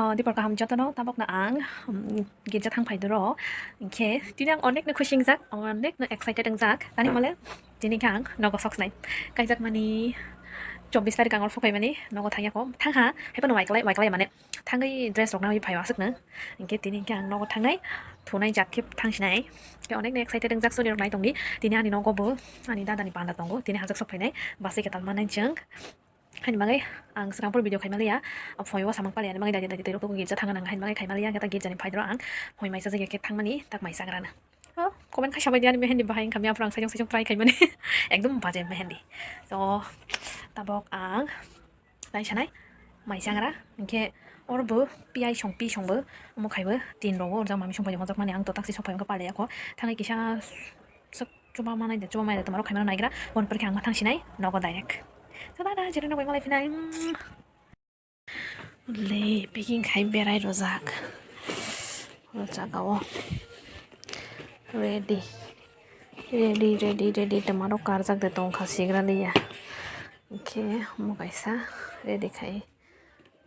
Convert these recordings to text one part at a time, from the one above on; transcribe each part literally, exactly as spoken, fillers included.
Dipor kaham jotono, tabokno ang, um, girja thang phai duro. Hinkhe tini ang onekno khusi wngjak, onekno excited wngjak. Tani mole tini khe ang nogo sok snai. Kaijakmani chobbish tarik ang oro sok phaimani, nogo thangya kho. Thangha, haiphano waiklai, waiklai mane. Thangwi dress rok nawi phai aswkno. Hinkhe tini khe ang nogo thangnai, thunai jat khe thang sinai. Khe onekno excited wngjak, suri rok nai tongdi. Tini ani nogo bo, ani dadani panda tongo. Tini hajak sok phainai, bus khe tal manai chwng. Haini bagwi ang swkang phuru video khaima liya, a phoio samung paliya ni bagwi daidi daidi twi rok tubu girja thangna nang haini bagwi khaima liya, khe ta girja ni phai doro ang phoi maisa jagya khe thangmani tak mai chagra na. O, comment kha sabai diya ni mehendi bahai wngkha, mia phuru ang saichung saichung try khaimani ekdom baje mehendi. So, tabok ang nai sanai mai chagra, hinkhe oro bo piyai song pi song bo omo khaibo tin rogo orjak mami song pai hojak mani ang to taksi sok phai wngkha paliya kho thangwi kisa. Chuba manai de, chuba manai de, tomaro khaimano naigra, bon pore khe ang ma thang sinai, nogo direct. Tada da, jere nogoi malai phinai. Le, packing khai berai rojak. O jaga o. Ready. Ready, ready, ready, tomaro karjak de tongkha sigra liya. Hinkhe omo kaisa ready khai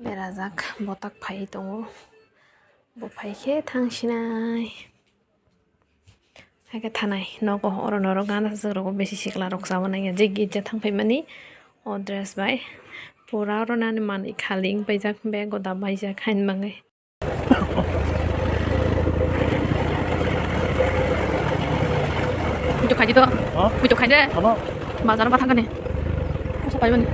berajak, botak phai tongo. Bo phai khe thang sinai. Hakhe thanai nogo oro norok gana swk rogo bisi sikla rok chaba nangya je girja thang phaimani o dress bai pura oro nani manwi khali wng paijak bag o da baijak hain bagwi. Muitu khaidi to. Ha? Muitu khaidi. Ano? Bazar ba thangkani. Asa paimani.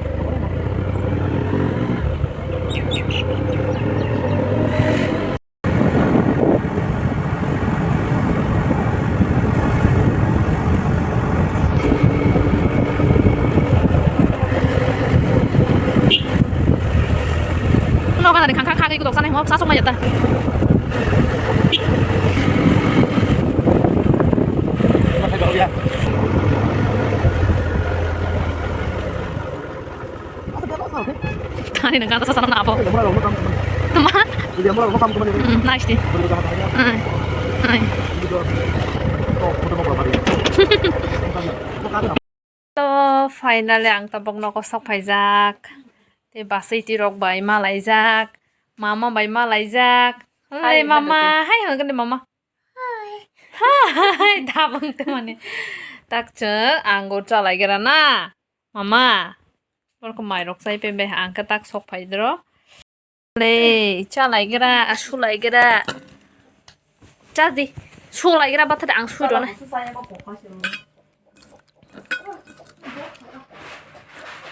Nogo gana ni khangkha khagwi kutok sanai mo sa sokma yata. Ani nang kanta sasana na apo. Tama. Hmm, nice di. Ai. Ai. To finally ang tabok nogo sok phaijak. Tei bwsai twi rok bai malaijak. Mama bai malaijak. Hai, hai, mama. Hai, hai, hai, mama. Hai. Hai, dabang te mane. Tak chwng anggur chalai gira na. Mama. Borok mai rok chai pe be ang khe tak sok phai dro. Le, chalai gira, sulai gira. Chadi, sulai gira bathade ang sui rona.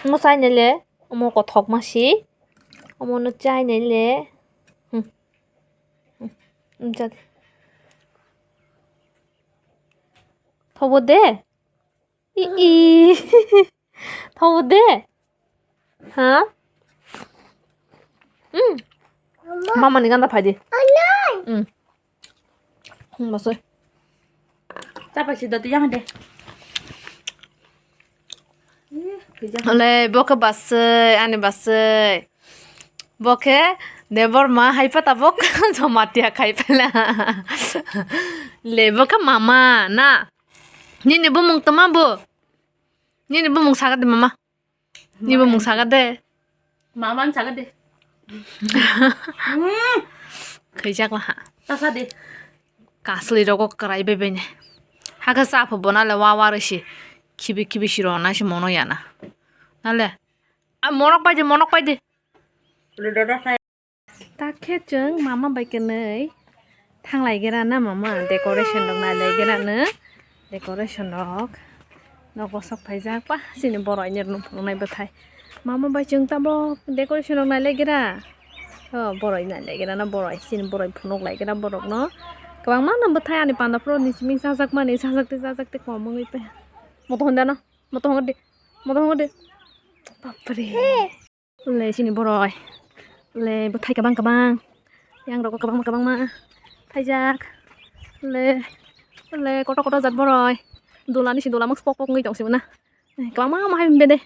Mo sai nele, mo kothok masi. Omo no chai nele. Hmm. Hmm, chadi. Thobo de. I, i. Thobo de. Ha? Hmm. Mama ni ganda phai di. Hmm. Hmm, basoi. Chapa si datu yang de. Ih, kejang. Ole, bo khe basoi, ani basoi. Bo khe Debor ma hai pa tabok Jamatia khai pela. Le, bo khe mama na. Nini bumung tama bo. Nini bumung saga de mama. Ni bumung saga de. Mama ni saga de. Hmm. Khaijakla ha. Tasa de. Kasli rogo kwrai bebene. Haka sa pho bona le wa wa risi. Khibi khibi siro na si mono yana. Nale. A monok pai de, monok pai de. Ta khe chwng mama bai kwnwi thanglai gira na mama, decoration rok nailai gira no, decoration rok nogo sok phaijak pa chini borok ni rwng phunuknai bwthai. Mama bai chwng tabok decoration rok nailai gira, o borok nailai gira na borok chini borok phunuk lai gira borok no kwbangma no bwthai ani panda phuru ni simi sajak mani sajak tei sajak tei kom wngwi pa moto honda no moto hongdi moto hongdi bapre. Le chini boroi. Le bwthai kabang kabang. Yang rogo kabang kabang ma. Thaijak. Le, le koto koto jat boroi. Dola ni si dola mus pok pok wngwi tong sibona. Kabang ma ma hai bede.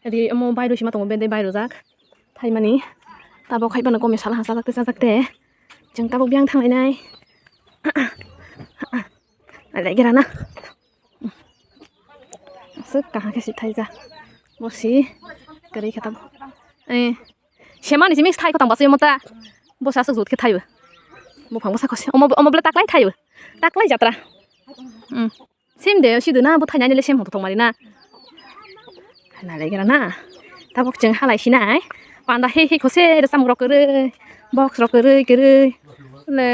Ri omo bai rw sima tongo bede bai rw jak. Thaimani. Tabok hai bana komi sala hasa jak te sajak te. Jeng tabok biang thanglai nai. Ai lai gira na. Aswk kaham khe si thaijak. Bo si kwrwi khe tamo. Eh. Semani simi thai khotang basi mota. Bwsa aswk jut khe thaio. Buphang bwsa khose. Omo, omo bwle taklai thaio. Taklai jatra. Hmm. Sim de, si de na, bo thainani le sim hong thok mari na. Na le gra na. Tabuk chwng halai sinai. Panda he he khose, re samung rok kwrwi. Box rok kwrwi, kwrwi. Le.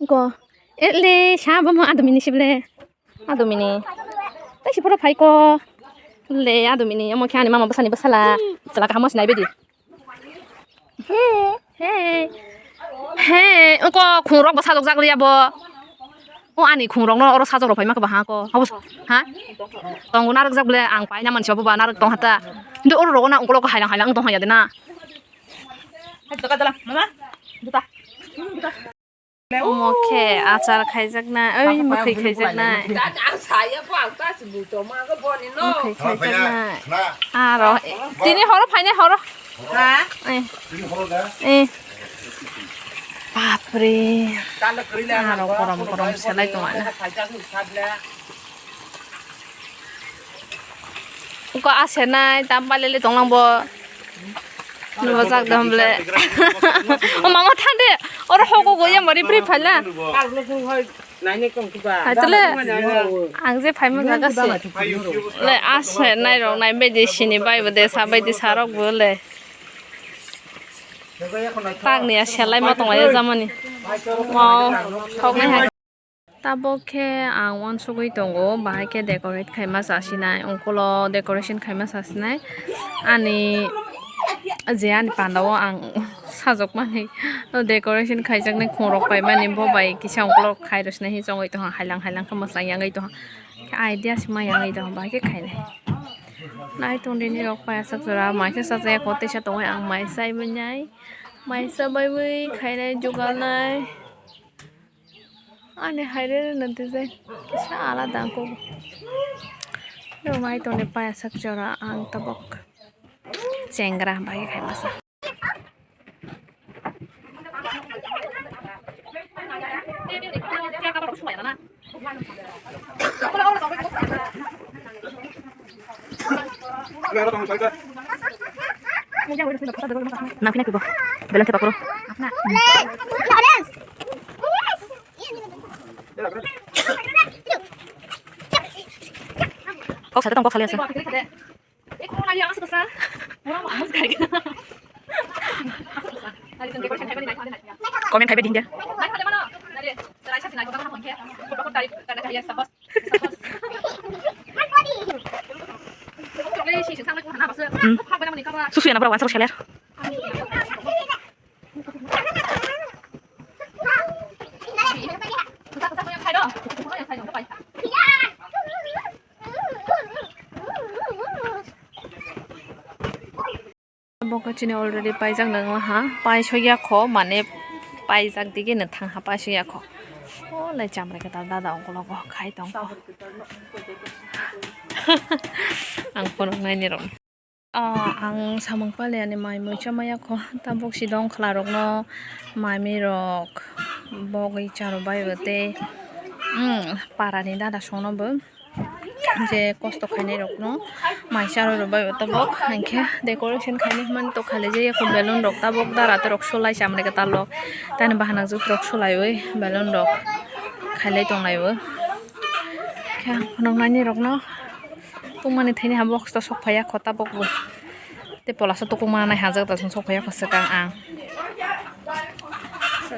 Ko. E le, sa bo mo adumini sible. Adumini. Tai si poro phai ko. Le, adumini, omo khe ani mama bwsani bwsala. Chwla kaham sinai bidi. Hey. Hey. Hey, oko khungrok bo sajok jak liya bo. O ani khungrok no oro sajok rok phai ma khe ba ha ko. Habo, ha? Tongo narwk jak bole ang paina mansi ba narwk tong hata. Hintu oro rogo na ungkolo ko hailang hailang tong haya de na. Mama. Omo khe achar khaijaknai, oi, mwkhwi khaijaknai. Mwkhwi khaijaknai. Aro tini horo phainai horo. Eh. Eh. Bapre. Aro korom korom selai tongmani. Ko asenai tam palele tonglang bo. Nubajak dam le. O mama thang de. Oro hogo go ya mari pri phala. Hai tole. Ang je phaima jaga se. Le asenai rok nai bedi sini bai bo de sa bai de sa rok bo le. Tagni ya selai ma tonglai jamani. Wow. Thok nai hai. Tabok khe ang uansugwi tongo, bahai khe decorate khaima chasinai, ungkulo decoration khaima chasinai. Ani je ani pandao ang sajokmani decoration khaijaknai khungrok paimani, bo bai kisa ungkulo khai rwsinai hinwi chongwi tongkha, hailang hailang khe mwchang yangwi tongkha. Khe idea se ma yangwi tongkha, bahai khe khainai. Nai tongdi nirok payasak jora, mai khe chajaya kho, teisa tongwi ang mai chaiwi nai, mai chabaiwi khainai jugalnai. Ani haire rwna design kisa alada ang kugo. Rwmai tongni payasak jora ang tabok chengra bai khai masa. Nang pina kubo. Belon tepa koro. Kok sada tong kok sali asa. Comment khai bai di hinja. Hmm. Susu ya na bro, wansa seler. Bo khe chini already paijak nang ha, paisok ya kho, mane paijak dige no thang ha, paisok ya kho. O lai chamrai kwtal dada ongkologo khai tong kho. Ang phunuk nai ni rok. Ah, ang samung pale ani mai mui chamaya kho, tabuk si dong khwla rok no mai mui rok bogwi charo bai o tei, mm, para ni dada song no bo. Je kosto khainai rok no mai charo rw bai o tabok, hinkhe decoration khainai hwnmani to khali je yakho balloon rok tabok dara torok sulai chamri kwtal rok tani bahanajwk rok sulaiwi balloon rok khailai tonglaiwi khe phunuknaini rok no tungmani thani ha box to sok phaiya kho tabok bo. Tei polasa tukuma nai hajak da chwng sokphaiya kho swkang ang.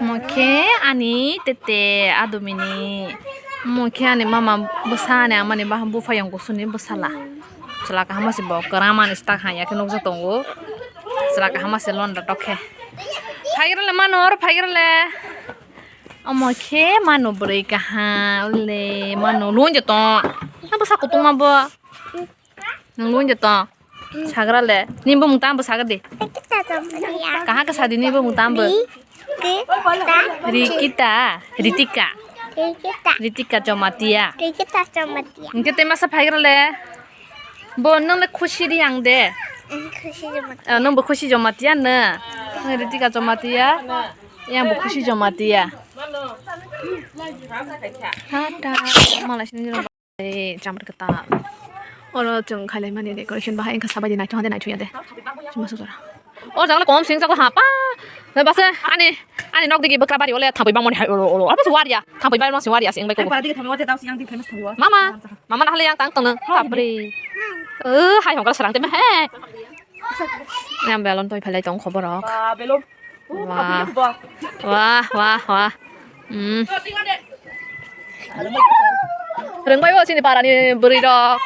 Mokhe ani tete adumini mokhe ani mama bwsa ani amani baham buphayung kusuni bwsala. Chwla kaham se bo kwrang mani stak hanya khe nukjak tongo. Chwla kaham se lon da tokhe. Phaigirle mano oro phaigirle. Omo khe mano bwrwi kaha ule mano lun je tong. Bwsa kutung ma bo. Nung lun je tong. Sagra le. Ni bumung tamo sagra di. Kaha ka sadi ni bumung tamo. Rikita. Ritika. Ritika. Ritika Jamatia. Rikita Jamatia. Engke te masa phaigra le. Bo nung le khusi ri ang de. Khusi Jamatia. Eh, nung bo khusi Jamatia ne. Nung Ritika Jamatia. Yang bo khusi Jamatia. Tata. Malah sini. Tei chamar kwtal. Oro chwng khailaimani decoration bahai wngkha sabaidi naithok hade naithok ya de. Chuma sujora. O jaga le kom sing jago ha pa. Base ani, ani nok digi bwkra bari ole thampui bangmani hai olo olo. Apa se waria? Thampui bari masi waria sing bai ko. Para digi thampui waria tau sing yang digi thampui thampui. Mama, mama na hale yang tang tang. Tapri. Eh, hai hongkar serang teme he. Yang belon toi phalai tong khobor rok. Ba belon. Wah. Wah, wah, wah. Hmm. Rwngbai o chini parani bwrwi rok.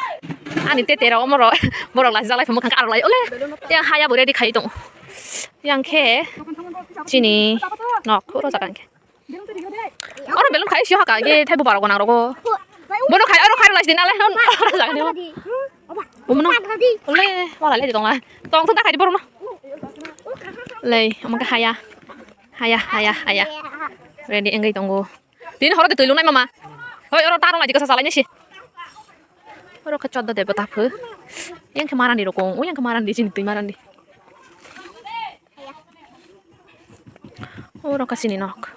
Ani tete rok omo rok. Borok laijak lai phamo khangka arok lai. Ole. Yang haya bo ready khai tong. Yang khe chini nok oro jaga khe. Oro belon khai sio haka ge thai bo barok nang rogo. Bono khai oro khai lai sini alai non. Oro jaga ni. Bono. Ole wala le tong lai. Tong thung ta khai di bono. Lei, omo khe haya. Haya, haya, haya. Ready wngwi tongo. Tini horo de twi lungnai mama. Hoi, oro ta rwngnai di kasa salai nai se. Oro khe choddo de bwtapho. Yang khe marani rokong, o yang khe marani di chini twi marani. Oro khe chini nok.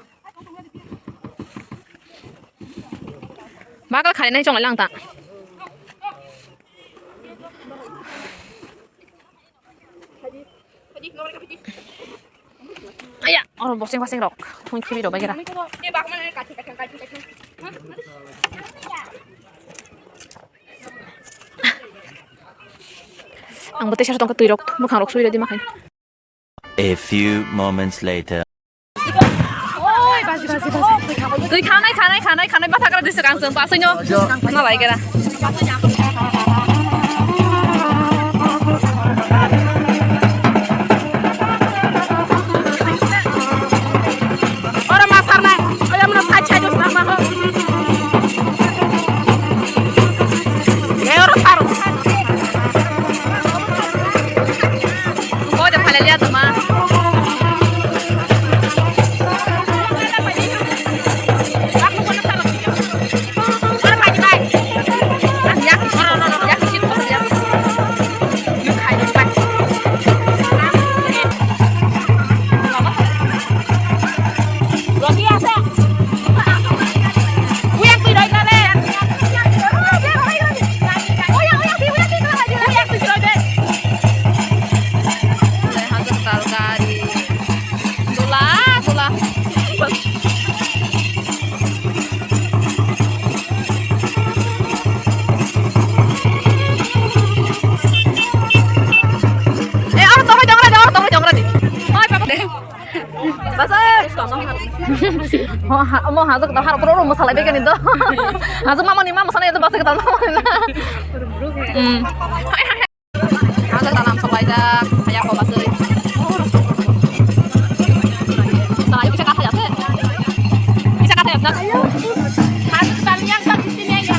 Bakal khali nai chonglai lang ta. Aya, oro boseng boseng rok. Thung khibi rok bagira. Ang bo teisa tongkha twi rok, mwkhang rok sui radi makhai. A few moments later. Twi khanai, khanai, khanai, khanai, batha kara disa kang sung, pasai no, na lai kara. Ora masar nai, ora muna sai sai dos nama ho. Eh, ora sar. Kau de phalai liya tuma. Hajar tal gari. Dola, dola. Eh, aro tongoi dongra di, aro tongoi dongra di. Oi, papa de. Bas, oi. Mo ha, mo ha, jok dahar pro ro mo salai begani do. Azok mama ni mama sana itu bas kita mama na. Hmm. Hai, hai, hai. Ang sa tanam sa paida, kaya ko basoi. Sa ayo kisa kata ya se. Kisa kata ya se. Harus bang yang sa sisi ni ya.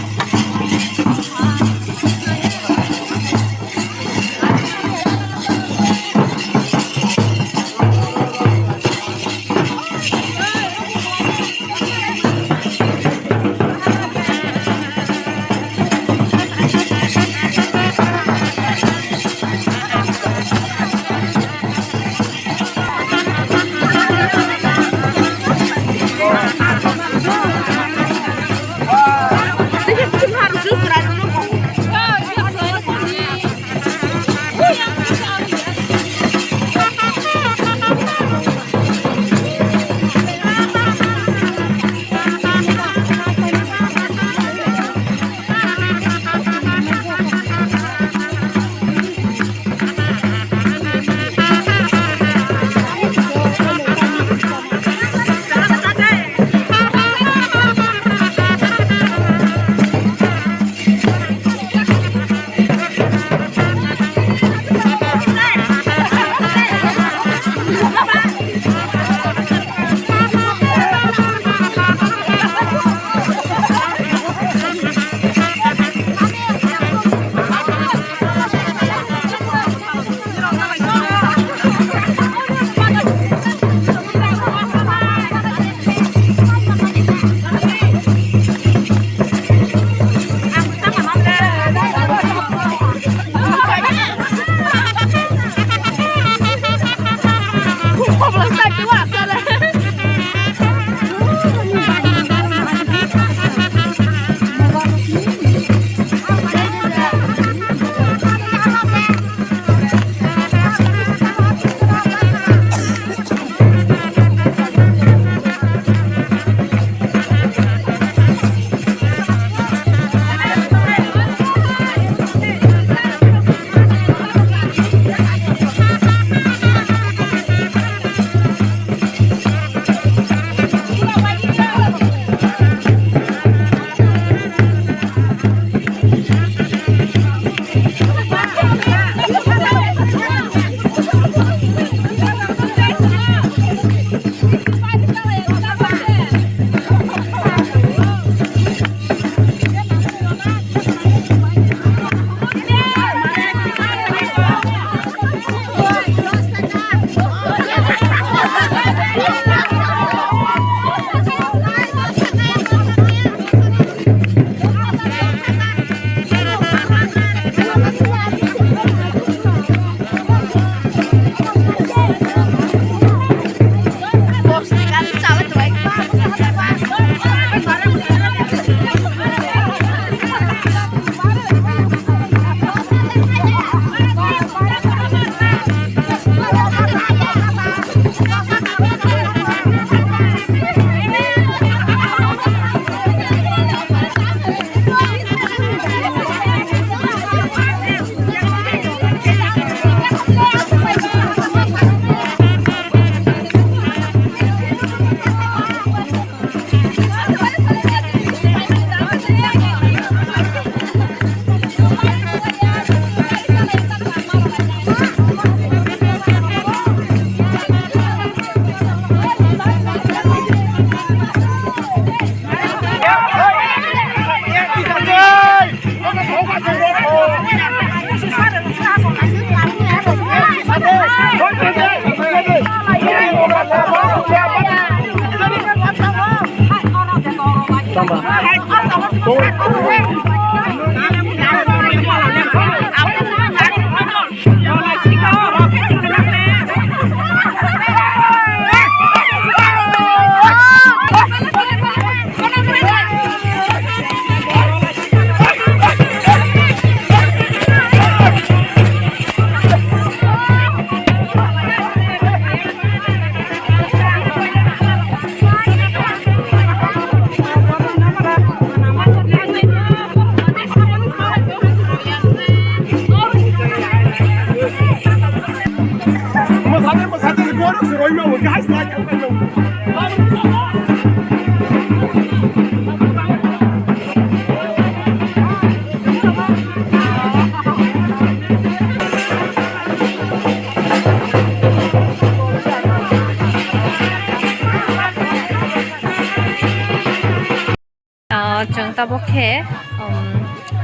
Ah, chwng tabuk khe, um,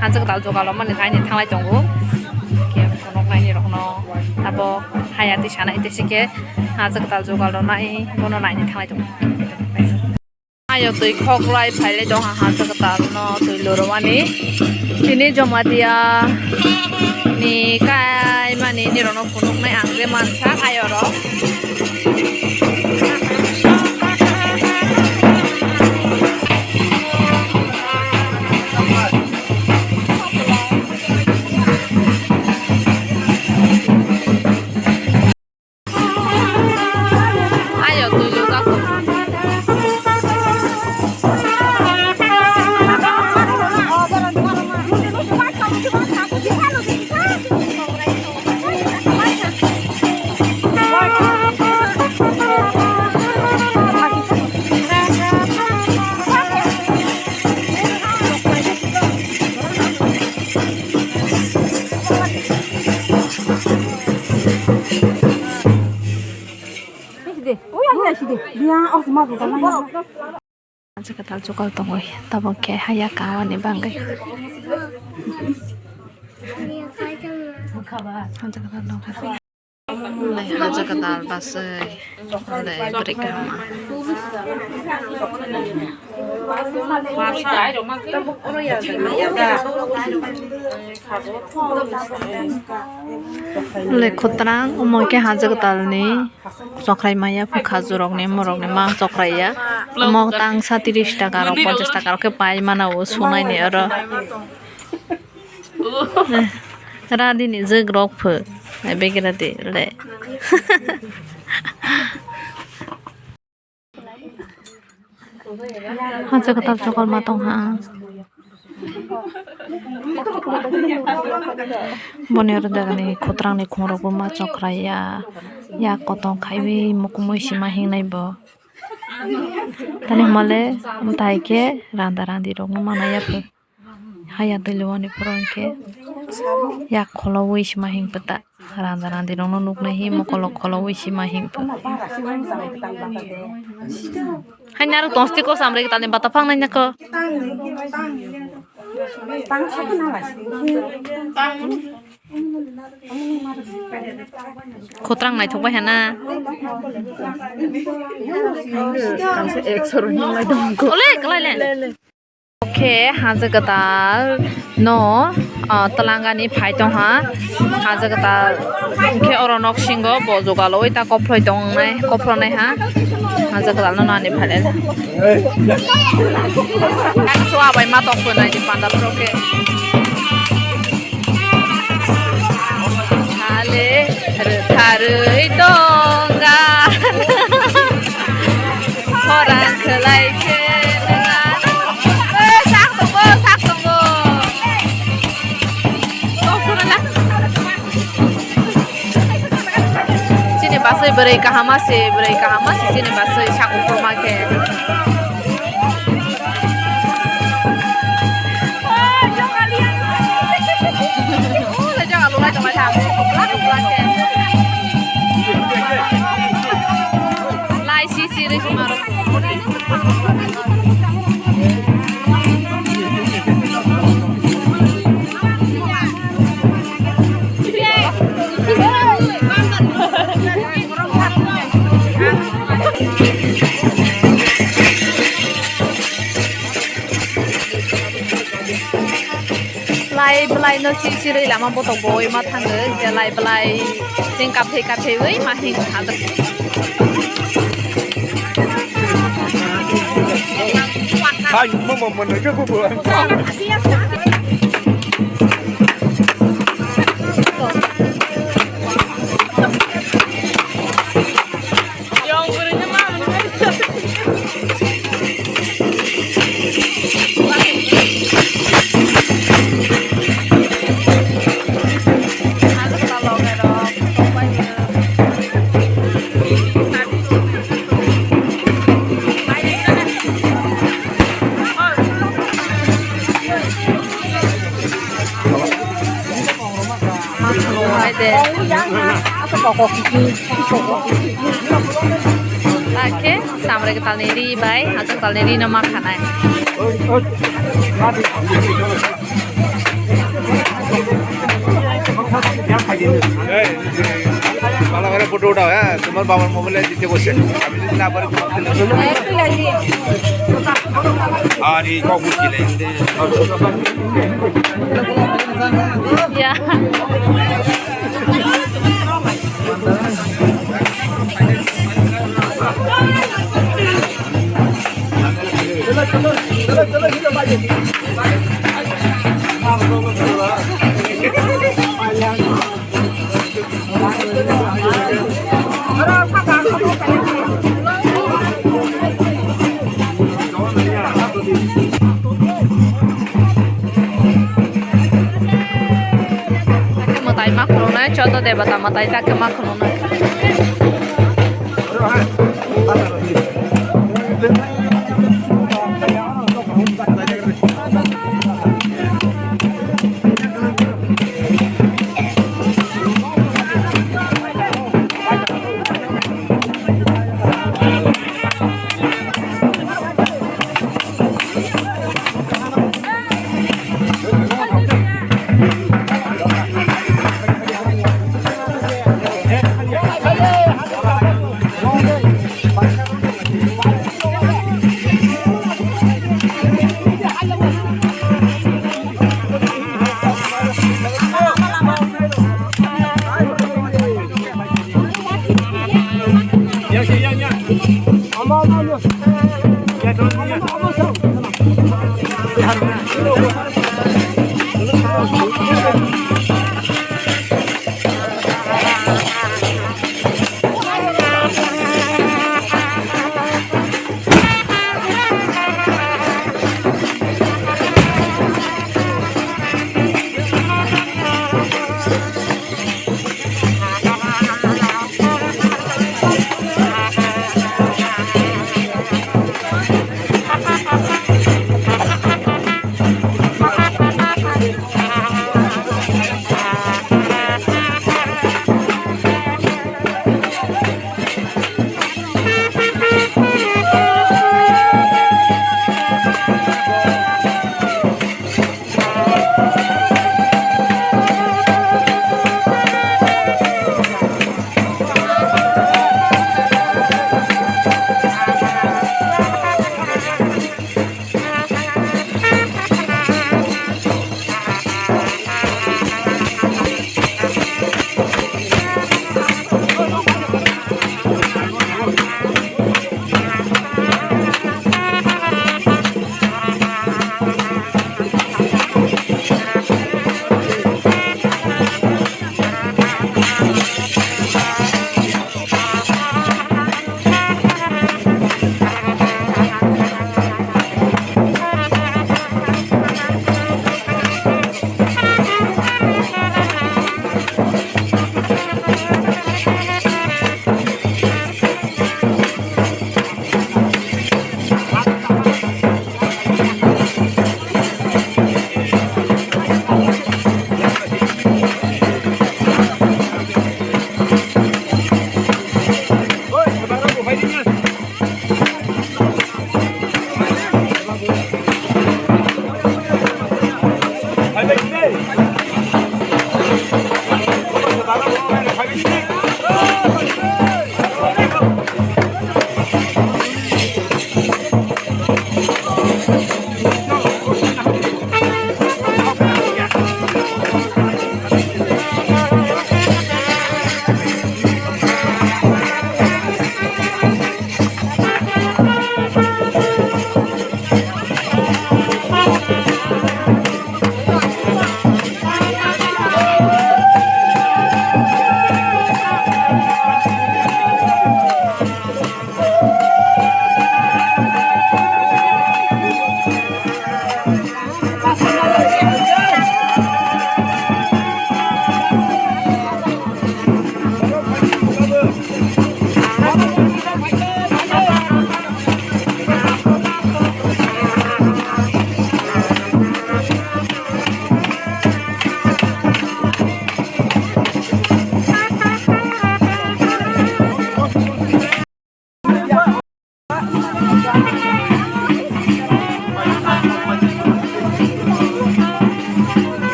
hajwk dal jugal rwmani haino thanglai tongo. Khe phunuknaini rokno tabuk haya twi sanai twi se khe hajwk dal jugal rwnai bono naini thanglai tongo. Ayok twi khoklai phailai tongkha hajwk dal no twi lurwmani. Tini Jamatia ni kaimani nirokno phunuknai ang je mansa ayorok. Ayo, tuyo, kako. Hajwk kwtal chukal tongwi tabuk khe haya kawani bagwi. Hajwk kwtal nokha. Hajwk kwtal baswi. Hwnwi bwrwi kaham. Lekhotrang omo khe hajwk kwtalni chokrai maya, khajurokni, morokni ma chokrai ya. Omo tangsa tris taka rok, ponchas taka rok khe pai mana o sunaini oro. Radini jwk rok pho. Ai, beg radi le. Hajwk kwtal chokol ma tong ha. Boni oro dagani khotrangni khungrokbo ma chokrai ya. Yak kotong khaiwi mukumui sima hingnai bo. Tani hwnmale, amtwi hai khe randa randi rokno mana yapha. Haya twi lwani phoro hinkhe yak kholowi sima hingpha ta. Randa randi rokno nuknai hi mokolo kholowi sima hingpha. Haini aro tongsti ko samrek tani bata phang nai nako. Khotrang naithok bai hana. Ole, kalai le. Khe hajwk kwtal no, ah, twlangani phai tongha. Hajwk kwtal khe oro nok singo bo jogalo oi ta kophoi tongnai, kophronai ha. Hajwk kwtal no nani phai le. Kaisa abai ma tong phunai di panda phoro khe. Hale rwtharwi tongga. Khorang khwlai khe nwnga. Eh, sak tongo, sak tongo. Chini baswi bwrwi kaham se, bwrwi kaham se chini baswi sak uphurma khe. Lai si si rwi si maro. Belai no chi chirwi lama botok bo oi ma thango, je lai belai sing kaphei kaphei oi ma hing thang. Hai, mo mo mo no ke bo bo. Oke, samrek talni ri bai, asuk talni ri no ma khanai. এই, ভালো করে ফটো উঠাও, হ্যাঁ, তোমার বাবার মোবাইলে দিতে বলছে। আমি যদি না পারি, তোমার দিলে আর এই কখন দিলে? Ya. Mwtai ma khulungnai, chodo debata mwtai ta khe ma khulungnai.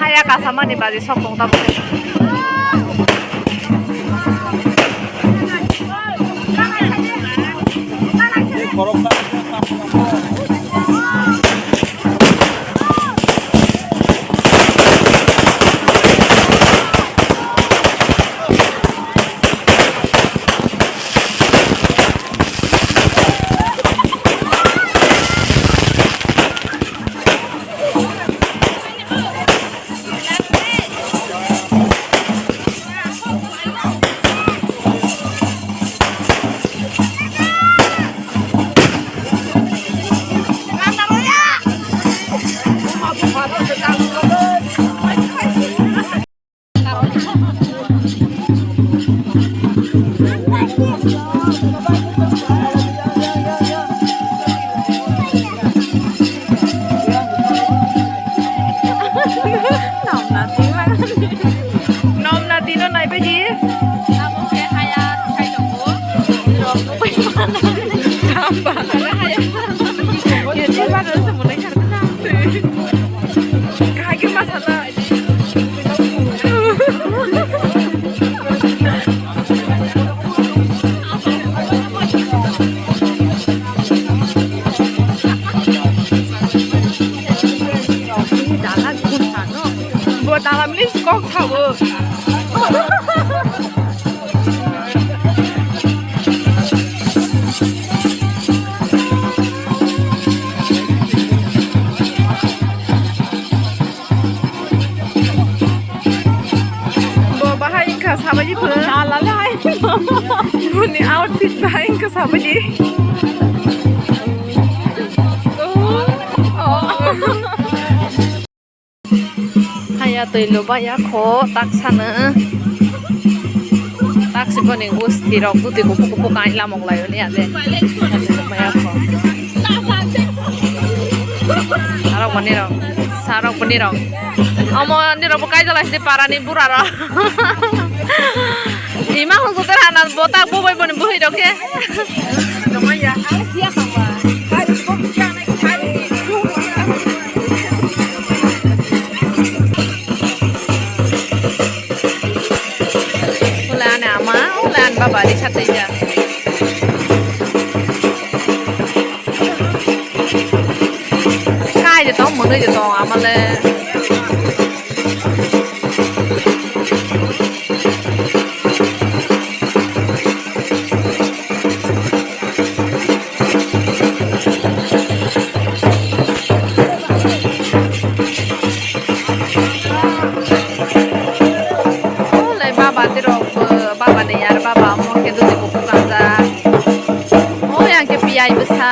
Haya kasamani bagwi sok tong tabuk. Nom na tino nai pe di. Abo ke haya sai tongo. Rok no pe mana. Tamba. Haya. Ye se ba ro se mo nai kar ka. Kahage masala. Bo dalam ni kok thago. Bo bahai wngkha sabaidi phuru. Boni outfit bahai wngkha sabaidi. Haya twi lubaya kho taksano. Taksi boni gusti rok bwtwi kuphuk kuphuk kainwi lamok laio ni ade. Lubaya kho. Sarok boni rok. Sarok boni rok. Omo nirok bo kaijala sidi parani bura rok. Ima hung suter hana botak bubai boni buhi rok khe. Ula ani ama, ula ani baba, risa tei ja. Kai de tong, mwnwi de tong, ama le. Olai baba tirok bo, baba ni ar baba omo khe dudi kuphuk kangjak. Oi ang khe piyai bwsa.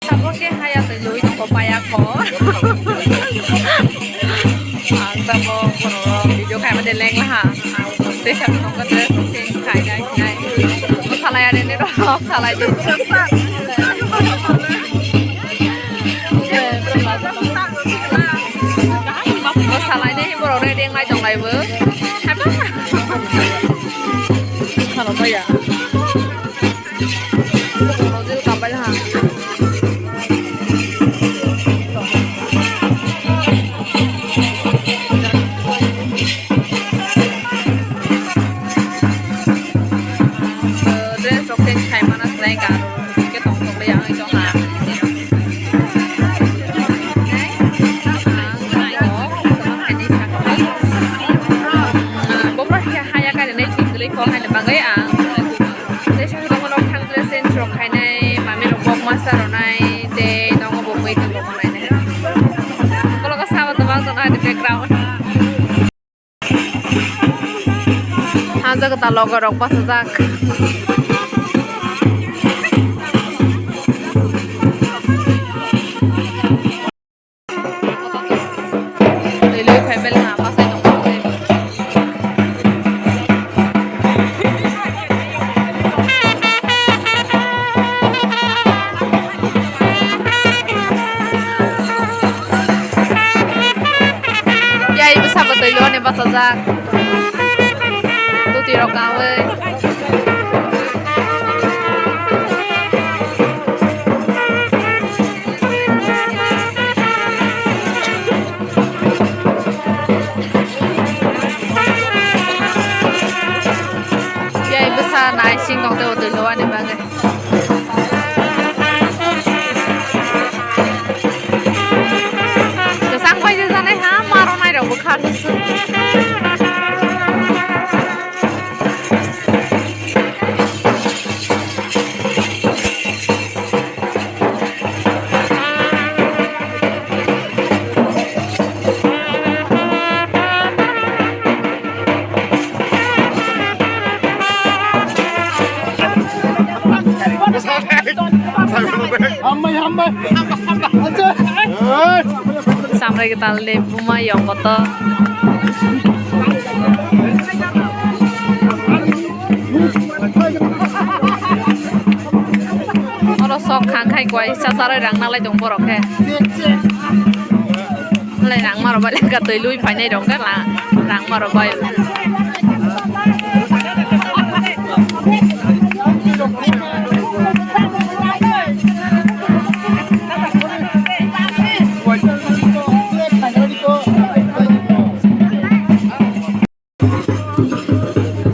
Tabuk khe haya twi lui tongkho paya kho. Ang tabuk borok video khaima de leng laha. Ang tei sa tongkha dress change khai khai khai. Salai ani ni rok salai de. Salai de borok ready wng lai tong lai bo. Hapa. Salai ya. Model kapai ha. Dress rok change khai mana swlai ka. Ke tong tong le ang tong ha. Bopra khe haya kai ne chwng kwlwi kho haino bagwi ang. Tei saka tongo nok thang dress change rok khainai, mami rok kok masa rwnai, tei tongo bo muitu rok nainai. Ukolog o sabo tongma tongna hai background. Hanjak ta logo rok bachajak. Twi lui phai bele ha, pasai tong kha. Yai bwsa bo twi lui ani bachajak. Duti rok kawi. Yai bwsa naising tong tei o twi luani bagwi. Kwchang bai je janai ha, maro nai rok bwkha. Hambai, hambai. Samrai kwtal de buma yong koto. Oro sok khang khai kwai sa sarai rang nalai tong borok khe. Malai rang maro bai lengka twi lui phainai rok khe la rang maro bai.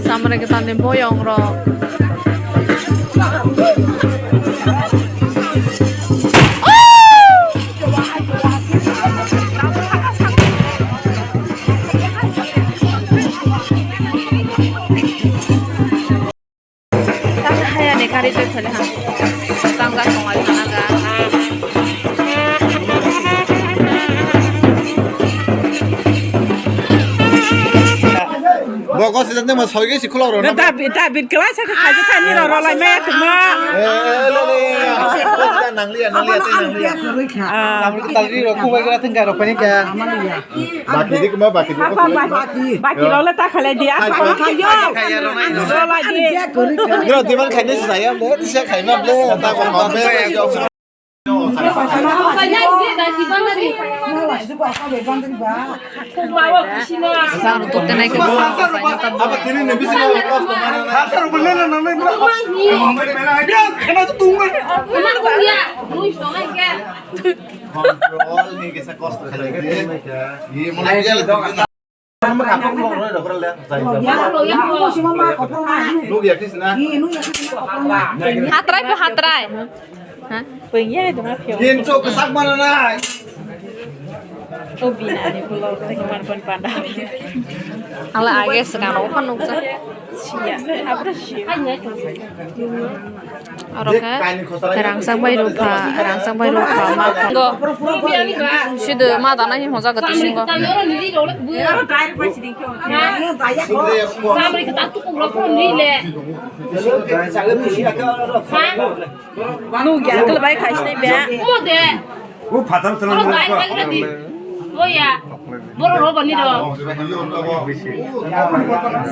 Samre kwtal ni boyong rok. Tamo haya ni gari twi phai ha. Tamo ga tongo thana ga. Bo gos jat nang ma soi ge si khulok ro na. David, David, kelai sa kha khaja sa ni ro ro lai me tuma. Eh, eh, le, le. Nang liya, nang liya, tei nang liya. Ah. Samri tal ri ro khu bai gra teng ga ro pani ka. Baki di kuma baki di. Apa baki? Baki lo le ta khale dia. Hai, apa hai, khayo? Hai, hai, hai, hai. Lo la di. Bro, diman khai ni saya le, saya khai ma le, ta ko ma le. Apa tini ni bisi na. Apa tini ni bisi na. Dia kena tu tunggu. Control ni kisa kosto khalai de. Ye, mulai dia le. Nukya kis na. Hatrai po hatrai. Pwngya duma phiyok. Yen chok kwchak mana nai. O bina ni pulo ko man pon panda. Ala age swkang rok phan nukjak. Siya, abra siya. Aro khe rangchak bai rupha, rangchak bai rupha ma phango. Sido ma dana hi hoja gati singo. Nukya, kala bai khai sinai be. O phatar tolo. Oya. Boro roba ni do.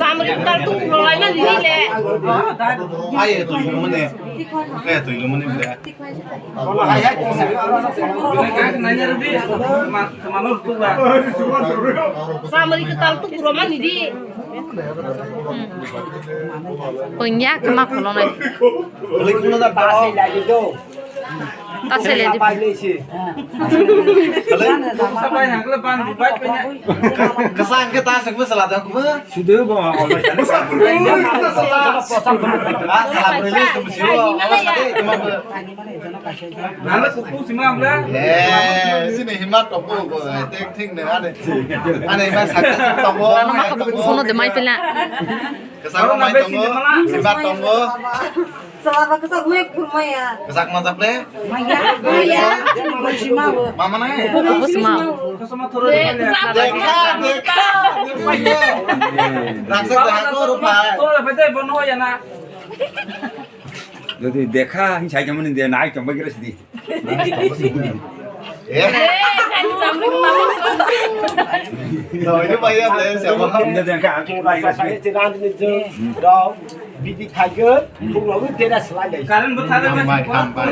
Samri tal tu kulo lai na ni le. Ai, tu ilu mane. Ai, tu ilu mane bile. Samri tal tu kulo mani di. Pwngya khe ma khulonai. Bole kuno da ta. Ta sele di. Kwchang khe ta swk bwsala da kuma. Sudu bo. Sala bwrwi le swk siwo. Nana kuku sima abla. Eh, sini hima topo bo. Tek thik ne ane. Ane hima success topo. Mama ka buku phone de mai pela. Kwchak mai tongo, sima tongo. Chwla ba kwchak mai khurmaya. Kwchak ma japle? Maya, maya. Sima bo. Mama na? Bo sima. Dekha, dekha. Raksa dekha ko rupa. Jodi dekha, hin sai jamani de nai chomba gira sidi. Bidi khaigwi, khulogwi dera swlai lai. Karon bo thada. Hambai, hambai.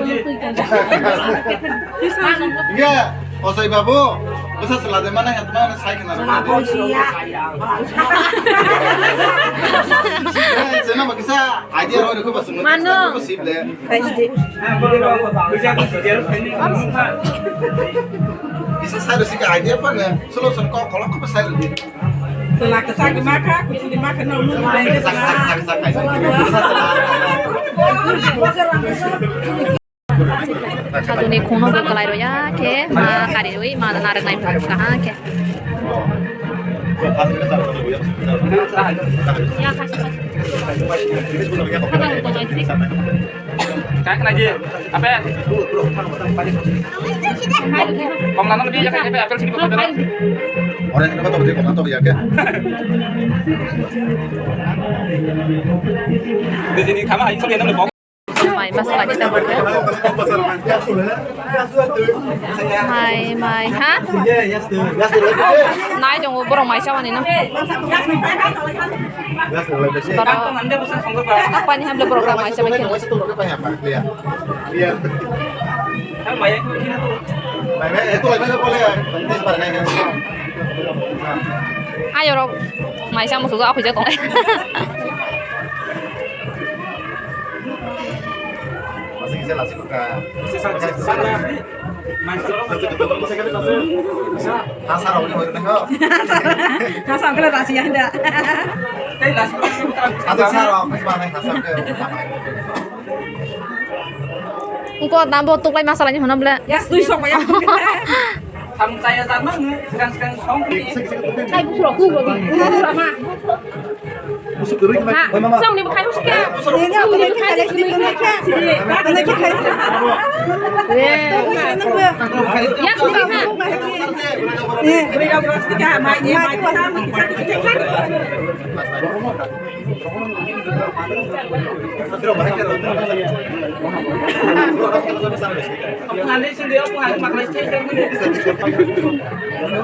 Inge, osai babu, bwsa swla de mana het mana sai khna. Eh, sena ba kisa idea roi roi ko ba sung. Mano. Ko sip de. Kisa sai ro sika idea pa ne. Solo solo ko kolok ko ba sai ro de. Sela kisa di maka, kusu di maka no no. Kisa sai kisa sai. Saduni khungno bo kwlai rwya khe ma kari rwi ma narwk nai phuru kaham khe. Kak naji, apa? Komla nang dia kak apa apel sini komla. Orang ini kata beri komla tuh ya kak. Di sini kama hai sobi nang. Mai masala kita berda. Mai, mai, ha? Nai jong borok mai sawani no. Borok. Apa ni hamle borok mai sawa khe. Ayo rok mai sama suga aku jatuh. Masih bisa lah sih buka. Hasa rok ni hoyong nengko. Hasa kena rasi ya nda. Hasa rok ni mana hasa ke. Engko tambo tuklai masalani hono ble. Ya, stui sok ya. Samung chaya jar mang, sekarang sekarang song. Kai busuk aku bagi. Busuk kering. Ha, song ni bukai busuk ya. Song ni bukai busuk ya. Ya sudah ha.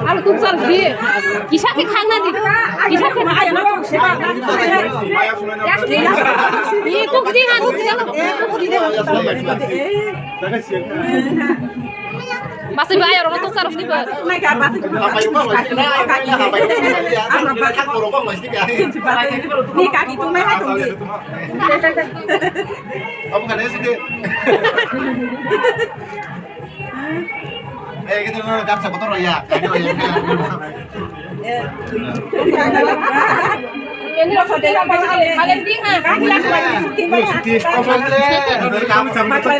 Alo, tuk sal di. Kisa ke khang na di. Kisa ke khang na di. Ni tuk di han. Masih bayar orang tuk sarus di ba. Ni kaki tu mai hai tu. Apa kan sih? Eh, kita mau kapsa kotor ya. Ini lo sate apa sih? Kalian di ha.